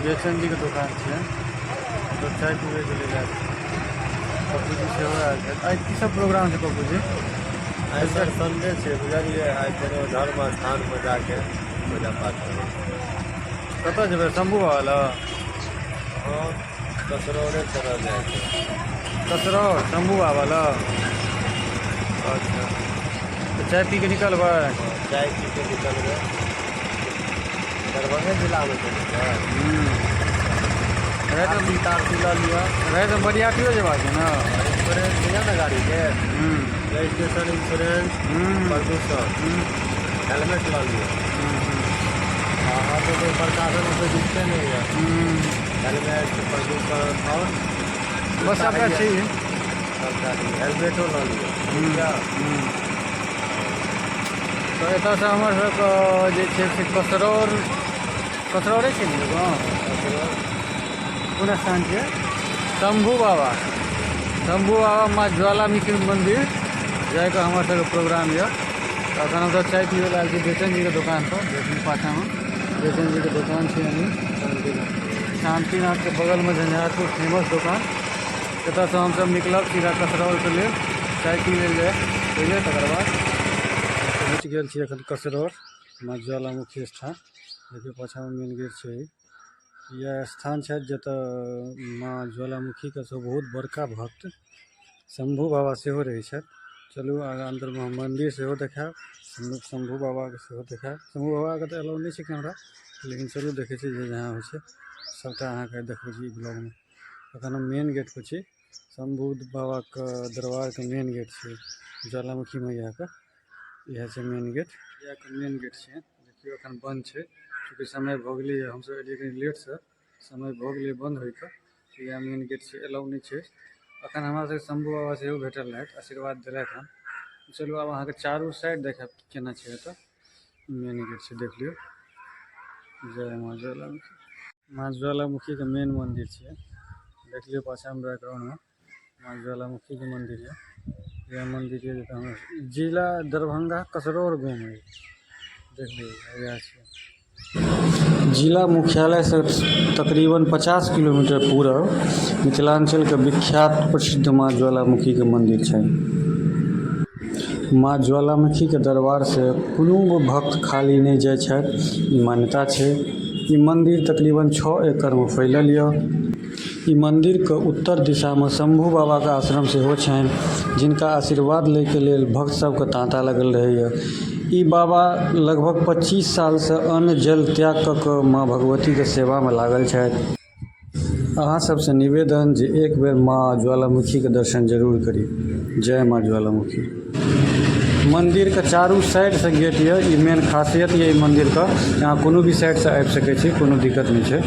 बेचन जीके दोकान छियै। तऽ चाय पीबैके लेल आयल छी। पप्पू जी सेहो आयल छथि। आइ की सब प्रोग्राम छै पप्पू जी? आइ सर संडे छै, बुझलियै? आइ कोनो धर्म स्थानमे जाके पूजा पाठ करबै। कतऽ जेबै? शम्भू बाबा लग? हँ, कसरौरे चलल जाइ छै। कसरौर शम्भू बाबा लग। अच्छा, तऽ चाय पी कऽ निकलबै? चाय पी के निकलबै। दरभंगे जिलामे छै ने सर? रातिमे आरती तारती लऽ लिअ। रातिमे बरियातियो जेबाक छै ने? इंश्योरेंस यऽ ने गाड़ीके? रजिस्ट्रेशन, इंश्योरेंस, प्रदूषण, हेलमेट लऽ लिअ। अहाँके कोइ प्रशासन ओते दिखते नहि यऽ। हेलमेट, प्रदूषण आओर बस सबटा छै। सबटा हेलमेटो लऽ लिअ, ठीक यऽ? तऽ एतऽसँ हमर सबके जे छै से कसरौर, कसरौरे छै ने गाँव? कोन स्थान छै? शम्भू बाबा, शम्भू बाबा माँ ज्वालामुखी मन्दिर जाइके हमर सबके प्रोग्राम यऽ। तऽ एखन हमसब चाय पीबै लए आयल छी बेचन जीके दोकानपर। देखियौ, पाछाँमे बेचन जीके दोकान छै, यानी शान्तिनाथके बगलमे, झंझारपुर फेमस दोकान। एतऽसँ हमसब निकलब सीधा कसरौरके लेल। चाय पी लेल जाय पहिले, तकर बाद। पहुँच गेल छी एखन कसरौर माँ ज्वालामुखी स्थान। देखियौ, पाछाँमे मेन गेट छै। इएह स्थान छै जतऽ माँ ज्वालामुखीके सब बहुत बड़का भक्त शम्भू बाबा सेहो रहै छथि। चलू, आगाँ अन्दरमे हम मन्दिर सेहो देखायब, शम्भू बाबाके सेहो देखायब। शम्भू बाबाके तऽ अलाउ नहि छै कैमरा, लेकिन चलू, देखै छी जे जहाँ होइ छै सबटा अहाँके देखबै छी ई ब्लॉगमे। एखन हम मेन गेट पर छी। शम्भू बाबाके दरबारके मेन गेट छै ज्वालामुखी मैयाके। इएह छै मेन गेट। इएह मेन गेट छै। देखियौ, एखन बन्द छै, चूँकि समय भऽ गेलैए। हमसब एलियै कनि लेटसँ, समय भऽ गेलै बन्द होइके। इएह मेन गेट छै, अलाउ नहि छै एखन। हमरा सबके शम्भू बाबा सेहो भेटल रहथि, आशीर्वाद देलथि हन। चलू, आब अहाँके चारू साइड देखायब केना छै एतऽ। मेन गेट छै, देख लियौ। जय माँ ज्वालामुखी। माँ ज्वालामुखीके मेन मन्दिर छियै। देख लियौ, पाछाँमे बैकग्राउंडमे माँ ज्वालामुखीके मन्दिर यऽ। इएह मन्दिर यऽ जतऽ हमर जिला दरभंगा, कसरौर गाँवमे देख लियौ, इएह छै। जिला मुख्यालयसँ तकरीबन 50 किलोमीटर पूरब मिथिलाञ्चलके विख्यात प्रसिद्ध माँ ज्वालामुखीके मन्दिर छै। माँ ज्वालामुखीके दरबारसँ कोनो भक्त खाली नहि जाइ छथि, ई मान्यता छै। ई मन्दिर तकरीबन 6 एकड़मे फैलल यऽ। ई मन्दिरके उत्तर दिशामे शम्भू बाबाके आश्रम सेहो छनि, जिनका आशीर्वाद लैके लेल भक्त सबके ताँता लगल रहैए। ई बाबा लगभग 25 सालसँ अन्न जल त्याग कऽ कऽ माँ भगवतीके सेवामे लागल छथि। अहाँ सबसँ निवेदन जे एक बेर माँ ज्वालामुखीके दर्शन जरूर करी। जय माँ ज्वालामुखी। मन्दिरके चारू साइडसँ गेट यऽ। ई मेन खासियत यऽ ई मन्दिरके। अहाँ कोनो भी साइडसँ आबि सकै छी, कोनो दिक्कत नहि छै।